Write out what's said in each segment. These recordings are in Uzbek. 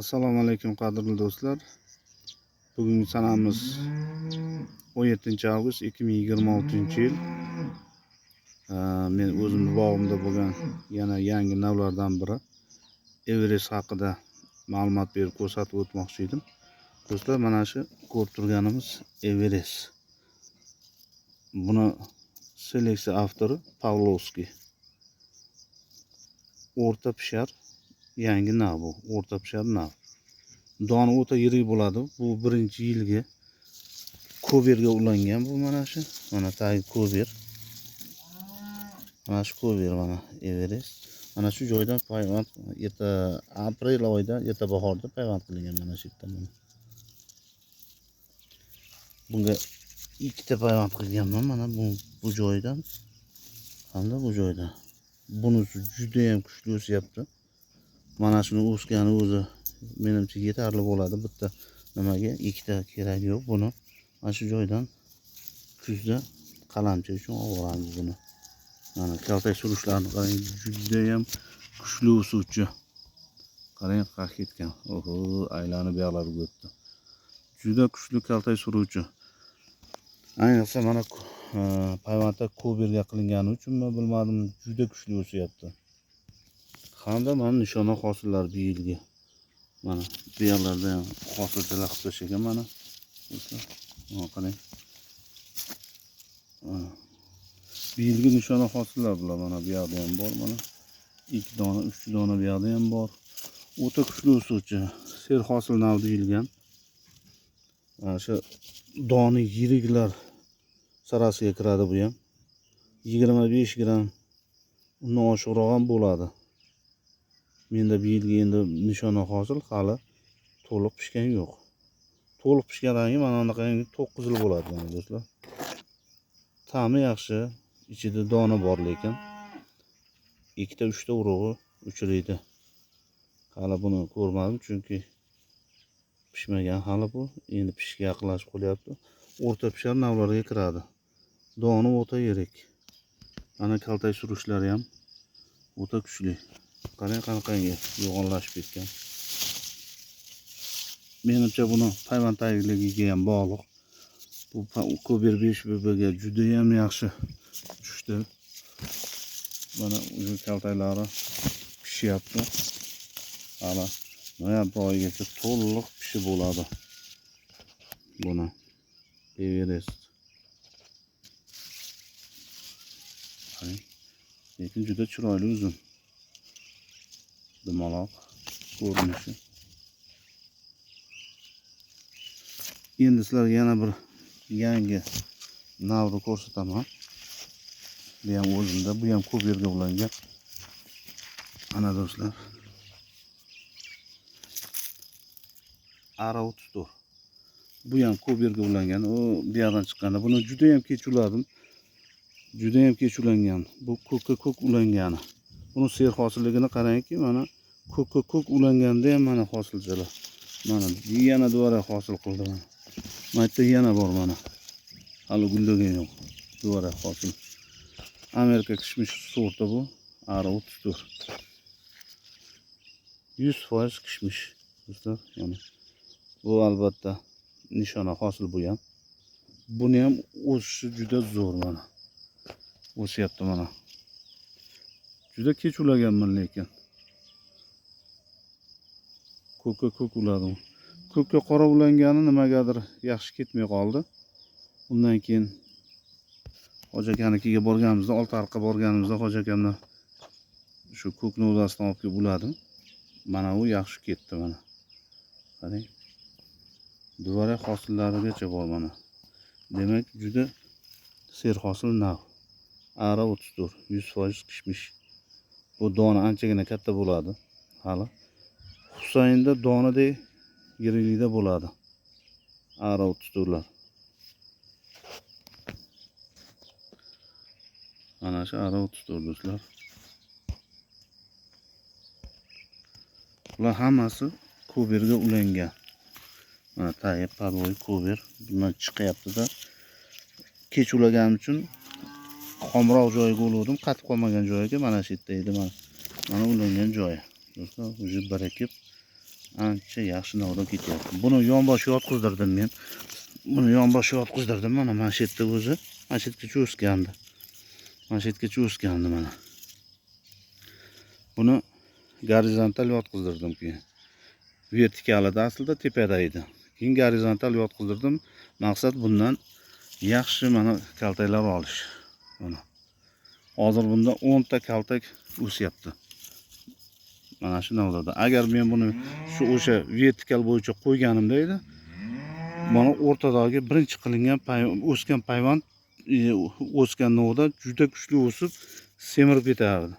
Assalomu alaykum qadrli do'stlar. Bugungi sanamiz 17 avgust 2026-yil. Men o'zimni bog'imda bo'lgan yana yangi navlardan biri Everest haqida ma'lumot berib ko'rsatib o'tmoqchi edim. Do'stlar, mana shu ko'rib turganimiz Everest. Buni seleksiya avtori Pavlovskiy. O'rta pishar yangi nav bu, o'rta pishar nav. Doni o'ta yirik bo'ladi. Bu birinchi yilgi koverga ulangan bu mana shu. Mana tagi kover. Mana shu kover, mana Everest. Mana shu joydan payvand erta aprel oyida, erta bahorda payvand qilingan mana shu yerdan mana. Bunga ikkita payvand qilganman mana bu joydan hamda bu joydan. Bunisi juda ham kuchli o'syapti. Mana shuni o'sgani o'zi menimcha yetarli bo'ladi. Bitta nimaga ikkita kerak yo'q. Buni mana shu joydan kuzda qalamcha uchun olib boramiz buni. Mana kaltak surishlarni qarang, juda ham kuchli o'suvchi. Qarang, qaq ketgan. Oho, aylanib bu yoqlarga o'tdi. Juda kuchli kaltak suruvchi. Ayniqsa mana payvandda koverga qilingani uchunmi bilmadim, juda kuchli o'syapti. Hamda mana nishona hosillar bu yilgi. Mana bu yerlarda ham hosilchalar qilib tashlagan mana. Mana qarang. Mana bu yilgi nishona hosillar bular, mana bu yerda ham bor, mana 2 dona, 3 dona bu yerda ham bor. O'ta kuchli o'suvchi, serhosil nav deyilgan. Mana shu doni yiriklar sarasiga kiradi bu ham. 25 gramm undan oshiqroq ham bo'ladi. Menda bu yilgi endi nishona hosil hali to'liq pishgan yo'q. To'liq pishgan rangi mana bunaqangi to'q qizil bo'ladi mana do'stlar. Ta'mi yaxshi, ichida dona bor lekin ikkita uchta urug'i uchraydi. Hali buni ko'rmadim chunki pishmagan hali bu. Endi pishishga yaqinlashib qolyapti. O'rta pishar navlarga kiradi. Doni o'ta yirik. Mana kaltak surishlari ham o'ta kuchli. Qarang qanaqangi yo'g'onlashib ketgan. Menimcha buni payvand tayyorligiga ham bog'liq. Bu kover 5 bbga juda ham yaxshi tushdi. Mana o'sha kaltaklari pishyapti. Hali noyabr oyigacha to'liq pishib bo'ladi. Buni Everest. Qarang. Lekin juda chiroyli uzum. Dumaloq ko'rinishi. Endi sizlarga yana bir yangi navni ko'rsataman. Bu ham o'zimda, bu ham ko'p yerga ulangan. Ana do'stlar. Ara 34. Bu ham ko'p yerga ulangan. U bu yoqdan chiqqanda buni juda ham kech uladim. Juda ham kech ulangan. Bu ko'kka ko'k ulangani. Buni serhosilligini qarangki, mana ko'kka ko'k ulanganda ham mana hosilchalar. Mana yana duvara hosil qildi mana. Mana yerda yana bor mana. Hali gullagan yo'q. Duvara hosil. Amerika kishmish sorti bu. Ara 34. 100% kishmish do'stlar, ya'ni bu albatta nishona hosil bu ham. Buni ham o'sishi juda zo'r mana. O'syapti mana. Juda kech ulaganman lekin. Ko'kka ko'k uladim. Ko'kka qora ulangani nimagadir yaxshi ketmay qoldi. Undan keyin Hoji akanikiga borganimizda, Oltiariqqa borganimizda Hoji akamdan shu ko'k novdasidan olib kelib uladim. Mana u yaxshi ketdi mana. Qarang. Duvara hosillarigacha bor mana. Demak, juda serhosil nav. Ara 34, 100% kishmish. Bu dona anchagina katta bo'ladi hali. Husaynda donadek yiriklikda bo'ladi. Ara 34lar. Mana shu ara 34 do'stlar. Bular hammasi koverga ulangan. Mana tagi podvoy kover bundan chiqyapti-da. Kech ulaganim uchun xomroq joyiga ulavdim, qatib qolmagan joyiga mana shu yerda edi mana. Mana ulangan joyi. Do'stlar, уже birikib Ancha yaxshi novda ketyapti. Buni yonbosh yotqizdirdim men. Buni yonbosh yotqizdirdim mana shu yerda o'zi. Mana shu yergacha o'sgandi. Mana shu yergacha o'sgandi mana. Buni gorizontal yotqizdirdim keyin. Vertikalida aslida tepada edi. Keyin gorizontal yotqizdirdim. Maqsad bundan yaxshi mana kaltaklar olish. Mana. Hozir bunda 10 ta kaltak o'syapti. Mana shu novdada. Agar men buni shu o'sha vertikal bo'yicha qo'yganimda edi, mana o'rtadagi birinchi qilingan o'sgan payvand, o'sgan novda juda kuchli o'sib semirib ketardi.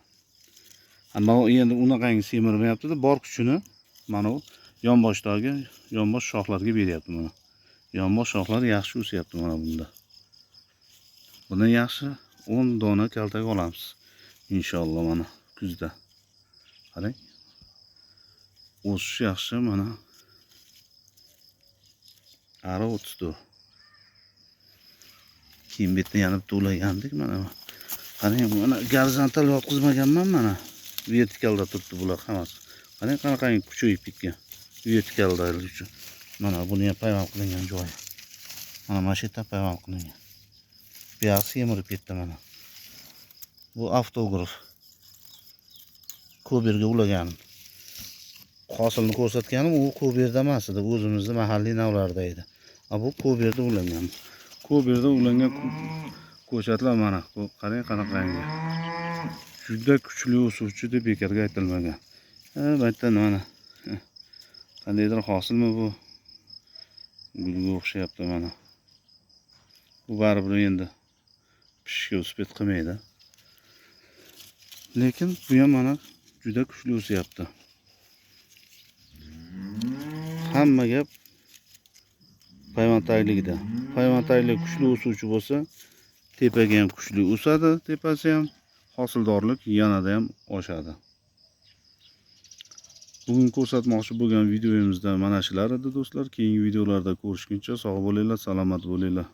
Ammo endi unaqangi semirmayapti-da, bor kuchini mana u yonboshdagi yonbosh shoxlarga beryapti mana. Yonbosh shoxlar yaxshi o'syapti mana bunda. Bundan yaxshi 10 dona kaltak olamiz inshaalloh mana kuzda. Qarang. O'sishi yaxshi mana. Ari 34. Keyin bu yerda yana bitta ulagandik mana. Qarang, mana gorizontal yotqizmaganman mana. Vertikalda turibdi bular hammasi. Qarang, qanaqangi kuchayib ketgan. Vertikalda uchun. Mana buni ham payvand qilingan joyi. Mana shu yerdan payvand qilingan. Bu yoqsi yemirib ketdi mana. Bu avtograf. Ko'berga ulaganim. Hosilni ko'rsatganim u Ko'berda emas edi, o'zimizni mahalliy navlarda edi. Bu Ko'berda ulangan. Ko'berda ulangan ko'chatlar mana, qarang qanaqangi. Juda kuchli o'suvchi deb bekorga aytilmagan. Bu yerda mana qandaydir hosilmi bu? Gulga o'xshayapti mana. Bu baribir endi pishishga uspet qilmaydi. Lekin bu ham mana juda kuchli o'syapti. Hamma gap payvandtagligida. Payvandtaglik kuchli o'suvchi bo'lsa, tepaga ham kuchli o'sadi, tepasi ham hosildorlik yanada ham oshadi. Bugun ko'rsatmoqchi bo'lgan videomizda mana shular edi do'stlar. Keyingi videolarda ko'rishguncha sog' bo'linglar, salomat bo'linglar.